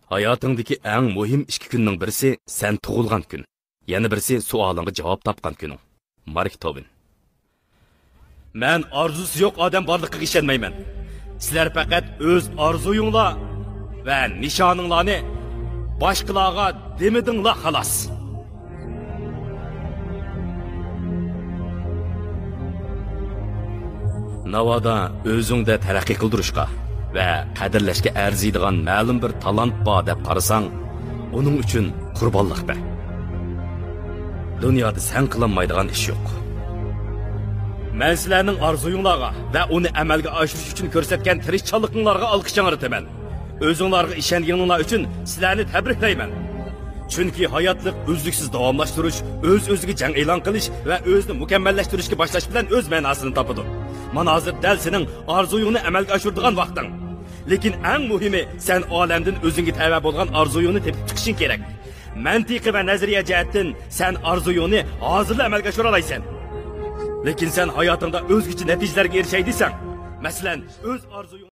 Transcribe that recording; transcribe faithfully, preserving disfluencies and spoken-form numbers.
ھاياتىڭدىكى ئەڭ مۇھىم ئىككى كۈننىڭ بىرسى سەن تۇغۇلغان كۈن، يەنە بىرسى سوئالىڭغا جاۋاب تاپقان كۈنۈڭ. مارك توۋېن. مەن ئارزۇسى يوق ئادەم بارلىقىغا ئىشەنمەيمەن. سىلەر پەقەت ئۆز ئارزۇيۇڭلار ۋە نىشانىڭلارنى باشقىلارغا دېمىدىڭلار، خالاس. ناۋادا ئۆزۈڭدە تەرەققىي قىلدۇرۇشقا ۋە قەدىرلەشكە ئەرزىيدىغان مەلۇم بىر تالانت بار دەپ قارىساڭ، ئۇنىڭ ئۈچۈن قۇربانلىق بەر. دۇنيادا سەن قىلالمايدىغان ئىش يوق. مەن سىلەرنىڭ ئارزۇيۇڭلارغا ۋە ئۇنى ئەمەلگە ئاشۇرۇش ئۈچۈن كۆرسەتكەن تىرىشچانلىقىڭلارغا ئالقىش ياڭرىتىمەن. ئۆزۈڭلارغا ئىشەنگىنىڭلار ئۈچۈن سىلەرنى تەبرىكلەيمەن. چۈنكى ھاياتلىق ئۈزلۈكسىز داۋاملاشتۇرۇش، ئۆز-ئۆزىگە جەڭ ئېلان قىلىش ۋە ئۆزىنى مۇكەممەللەشتۈرۈشكە باشلاش بىلەن ئۆز مەناسىنى تاپىدۇ. مانا ھازىر دەل سېنىڭ ئارزۇيۇڭنى ئەمەلگە ئاشۇرىدىغان ۋاقتىڭ. لېكىن ئەڭ مۇھىمى، سەن ئالەمدىن ئۆزۈڭگە تەۋە بولغان ئارزۇيۇڭنى تېپىپ چىقىشىڭ كېرەك. مەنتىقىي ۋە نەزەرىيە جەھەتتىن سەن ئارزۇيۇڭنى ھازىرلا ئەمەلگە ئاشۇرالايسەن. لېكىن سەن ھاياتىڭدا ئۆزگىچە نەتىجىلەرگە ئېرىشەي دېسەڭ، مەسىلەن، ئۆز ئارزۇيۇڭ